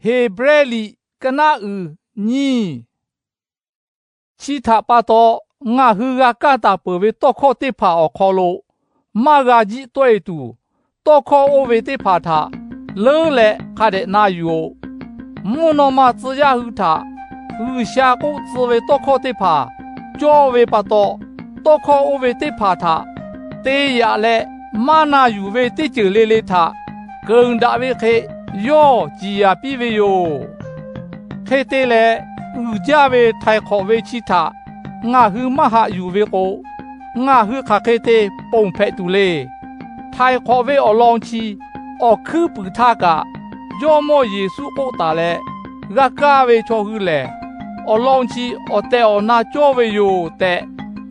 Heˍbrehˇ liꞈ k'aˉ naˆ uiˍ nyiˇ. Chi htaꞈ pa taw, ngaˬ hui g'a kaˇ taˍ peuˬ ve tawˇ hkawˇ teˇ hpaˍ awˬ hk'aw lo maˇ g'a jiˆ tawˆ e tuˬ, tawˇ hkawˇ oˇ ve teˇ hpaˍ htaꞈ leuˉ leh hk'a dehꞈ na yuˬ-oꞈ. Mvuhˇ naw ma tcuh yaˇ hui htaꞈ G'uiˬsha k'oˆ tcuh ve tawˇ hkawˇ teˇ hpaˍ cawˇ ve pa taw, tawˇ hkawˇ oˇ ve teˇ hpaˍ htaꞈ te yaꞈ leh maˇ na yuˬ ve teˇ ceuˬ le le htaꞈ keunˍ daꞈ ve hk'e yawˇ ciˍ yanˍ piˇ ve yoˬ. Hk'e te leh, uiˍ jaˇ ve htaiˍ hk'awꞈ ve chi htaꞈ ngaˬ hui maˇ haꞈ yuˬ ve k'o, ngaˬ hui hk'aˬ hk'e te ponˬ hpehꞈ tuˬ le. Htaiˍ hk'awꞈ ve awˬ lawn chi awˬ hkuiˉ puiˍ htaˇ kaꞈ, Jawˇmawˇ Yeˍsuˆ k'oˆ taˍ leh g'a kaˇ ve chaw hui lehˬ, awˬ lawn chi awˬ tehˬ awˬ na cawˇ ve yoˬ tehꞈ,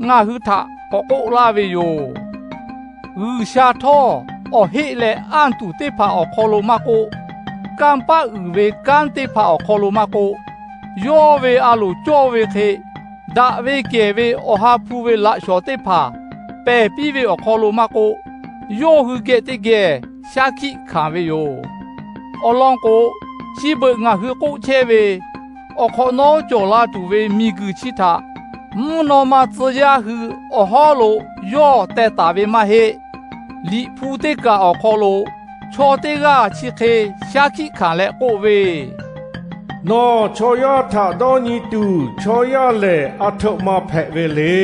ngaˬ hui htaꞈ k'awꞈ k'oˆ laˇ ve yoˬ. G'uiˬsha htawˇ, awˬ heˆ leh anˇ tuˬ teˇ hpaˍ awˬ hk'aw lo maˇ k'oˆ, kanˇ paˆ uiˍ ve kanˉ teˇ hpaˍ awˬ hk'aw lo maˇ k'oˆ, yawˇ ve a loˍ cawˇ ve hk'e daꞈ ve kehˬ ve Awˬ ha hpu ve laꞈ shawˍ teˇ hpaˍ pehˬ piˇ ve awˬ hk'aw lo maˇ k'oˆ, yawˇ hui geh teˇ geh shaˉ hkiˆ hkanˍ ve yoˬ. Awˬ lawn k'o, chi beuꞈ ngaˬ hui k'oˆ chehˇ ve, awˬ hk'awꞈ nawˉ cawˬ la tuˬ ve miˬguiˬ chi htaꞈ mvuhˇ naw ma tcuh yaˇ hui awˬ hawˉ lo yawˇ teh taˍ ve maˇ heˆ. Liꞈ hpu teˇ kaˬ awˬ hk'aw lo chaw teˇ g'aˇ chi hk'e shaˉ hkiˆ hkanˍ leh k'oˆ ve, Nawˬ chaw yaˇ htaꞈ dawˇ nyi tuˬ, chaw yaˇ lehˬ aˬ htoꞈ ma hpehꞈ ve le.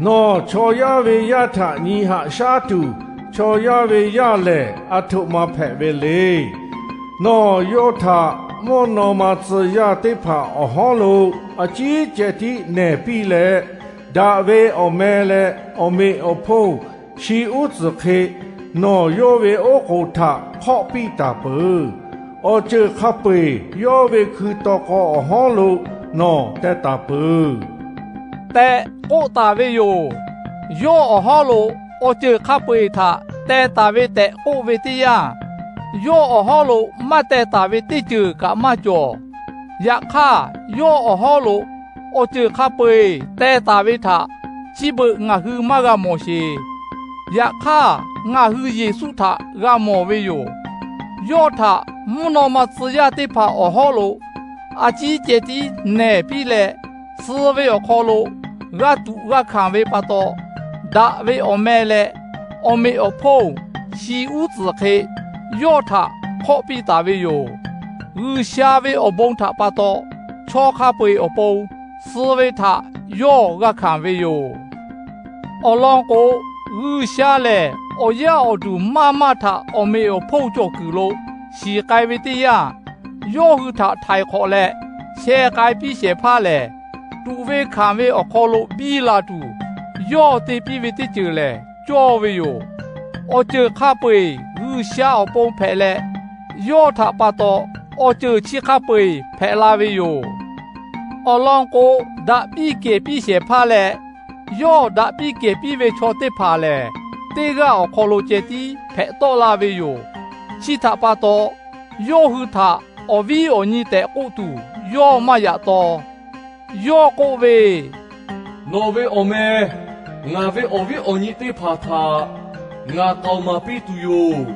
Nawˬ chaw yaˇ ve yaˇ htaꞈ nyi haꞈ shaˉ tuˬ, chaw yaˇ ve yaˇ lehˬ aˬ htoꞈ ma hpehꞈ ve le. Nawˬ yawˇ htaꞈ mvuhˇ naw ma tcuh yaˇ teˇ hpaˍ awˬ hawˉ lo a ciˉ ceh tiˉ nehˬ piˇ leh, daꞈ ve awˬ meh leh awˬ meꞈ awˬ hponˇ shi uˉ tcuhˍ hk'e nawˬ yawˇ ve oˉ k'oˍ htaꞈ hk'awˆ piˇ taˍ peuˬ. Awˬ ceuˬ hk'a peu-eˬ yawˇ ve hkui taw k'aw awˬ hawˉ lo nawˬ teh taˍ peuˬ tehꞈ k'oˆ taˍ ve yoˬ. Yawˇ awˬ hawˉ lo awˬ ceuˬ hk'a peu-eˬ htaꞈ teh taˍ ve tehꞈ k'oˆ ve teˇ yanˇ, yawˇ awˬ hawˉ lo maˇ teh taˍ ve teˇ ceuˬ kaꞈ maˇ cawˬ. Yaꞈ hk'aˇ, yawˇ awˬ hawˉ lo awˬ ceuˬ hk'a peu-eˬ teh taˍ ve htaꞈ chi beuꞈ ngaˬ hui maˇ g'a mawˬ sheˍ. Yaꞈ hk'aˇ, ngaˬ hui Yeˍsuˆ htaꞈ g'a mawˬ ve yoˬ. Yawˇ htaꞈ mvuhˇ naw ma tcuh yaˇ teˇ hpaˍ awˬ hawˉ lo a ciˉ ceh tiˉ nehˬ piˇ leh, suh ve awˬ hk'aw lo g'a tuꞈ g'a hkanˍ ve pa taw, daꞈ ve awˬ meh leh awˬ meꞈ awˬ hponˇ shi uˉ tcuhˍ hk'e yawˇ htaꞈ hk'awˆ piˇ taˍ ve yoˬ. G'uiˬsha ve awˬ bon htaꞈ pa taw, chaw hk'a peu-eˬ awˬ pon suh ve htaꞈ yawˇ g'a hkanˍ ve yoˬ. Awˬ lawn k'o, G'uiˬsha lehˬ awˬ yaˇ awˬ duˬ maˇ maˇ htaꞈ awˬ meꞈ awˬ hponˇ cawˬ kuiˬ lo shiˍ k'ai ve teˇ yanˇ, yawˇ hui htaꞈ htaiˍ hk'awꞈ leh sheh k'ai piˇ shehˍ hpaˇ lehˬ, tuꞈ ve hkanˍ ve awˬ hk'aw lo biˇ la tuˬ yawˇ te piˇ ve teˇ ceuˬ lehˬ cawˇ ve yoˬ. Awˬ ceuˬ hk'a peu-eˬ G'uiˬsha awˬ pon hpehꞈ leh, yawˇ htaꞈ pa taw awˬ ceuˬ chi hk'a peu-eˬ hpehꞈ la ve yoˬ. Awˬ lawn k'o, daꞈ piˇ kehˬ piˇ shehˍ hpaˇ leh, yawˇ daꞈ piˇ kehˬ piˇ ve chaw teˇ hpaˍ lehˬ, teˇ g'aˇ awˬ hk'aw lo ceh tiˉ hpehꞈ tawˆ la ve yoˬ. Chi htaꞈ pa taw, yawˇ hui htaꞈ awˬ viˉ awˬ nyi tehꞈ k'oˆ tuˬ yawˇ maˇ yaꞈ taw. Yawˇ k'oˆ ve, Nawˬ ve awˬ meh ngaˬ ve awˬ viˉ awˬ nyi teˇ hpaˍ htaꞈ ngaˬ k'aoˍ maˍ piˇ tuˬ yoˬ.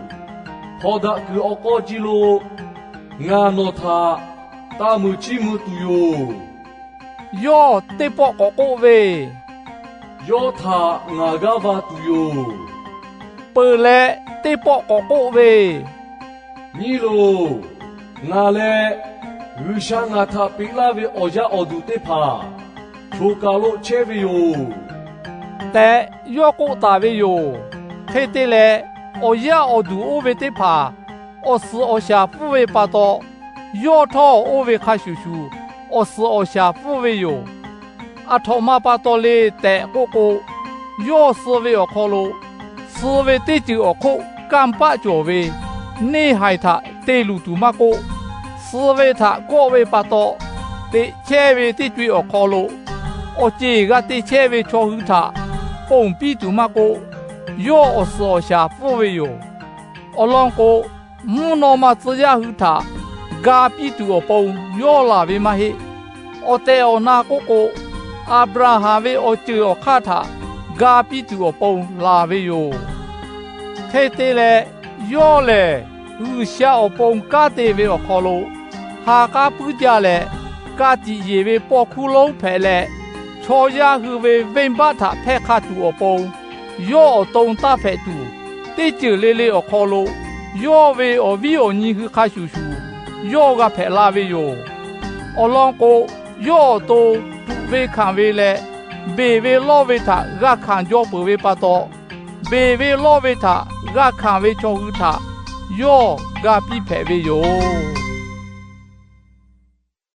Hpawnˬ daꞈ kuiˬ awˬ k'aw ji lo ngaˬ nawˬ htaꞈ taˇ mui chiˇ mvuh tuˬ yoˬ. Yawˇ teˇ pawˆ k'awꞈ k'oˆ ve, Yawˇ htaꞈ ngaˬ g'aˇ va tuˬ yoˬ. Peuˬ leh, teˇ pawˆ k'awꞈ k'oˆ ve, Nyi loˬ, ngaˬ leh G'uiˬsha ngaˬ htaꞈ peꞈ laˇ ve awˬ yaˇ awˬ duˬ teˇ hpaˍ choˬ kaˬ lo chehˇ ve yoˬ tehꞈ yawˇ k'oˆ taˍ ve yoˬ. Hk'e te leh, awˬ yaˇ awˬ duˬ oˇ ve teˇ hpaˍ awˬ suhˍ awˬ shaˍ pfuhˇ ve pa taw, yawˇ htawˇ oˇ ve hk'a shuˍ shuˍ awˬ suhˍ awˬ shaˍ pfuhˇ ve yoˬ. Aˬ htoꞈ ma pa taw le tehꞈ k'oˆ k'o, yawˇ suh ve awˬ hk'aw lo suh ve teˇ ceuˬ awˬ hk'oˆ kanˇ paˆ cawˬ ve neˇ haiˬ htaꞈ te luˬ tuˬ maˇ k'oˆ, suh ve htaꞈ kawˆ ve pa taw teꞈ chehˇ ve teˇ co-e awˬ hk'aw lo awˬ ceˬ g'a te chehˇ ve chaw hui htaꞈ ponˬ piˇ tuˬ maˇ k'oˆ, yawˇ awˬ suhˍ awˬ shaˍ pfuhˇ ve yoˬ. Awˬ lawn k'o, mvuhˇ naw ma tcuh yaˇ hui htaꞈ ga piˇ tuˬ awˬ pon yawˇ laˬ ve maˇ heˆ. Awˬ tehˬ awˬ na k'oˆ k'o, Aˍbraˍhanˍ ve awˬ ceuˬ awˬ hk'aˇ htaꞈ ga piˇ tuˬ awˬ pon laˬ ve yoˬ. Hk'e te leh, yawˇ lehˬ G'uiˬsha awˬ pon kanˉ te ve awˬ hk'aw lo ha k'aˉ puiˉ jaˇ leh, ka tiꞈ yeˬ ve paw hkuˇ lonˉ hpehꞈ leh, chaw yaˇ hui ve venˇbaˆ htaꞈ hpehˇ hk'a tuˬ awˬ pon, yawˇ awˬ to taˇ hpehꞈ tuˬ, teˇ ceuˬ le le awˬ hk'aw lo yawˇ ve awˬ viˉ awˬ nyi hui hk'a shuˍ shuˍ, yawˇ g'a hpehꞈ la ve yoˬ. Awˬ lawn k'o, yawˇ awˬ to tuꞈ ve hkanˍ ve leh, beˬ ve lawˇ ve htaꞈ g'a hkanˍ jaw peuˬ ve pa taw, beˬ ve lawˇ ve htaꞈ g'a hkanˍ ve chaw hui htaꞈ yawˇ ga piˇ hpehꞈ ve yoˬ.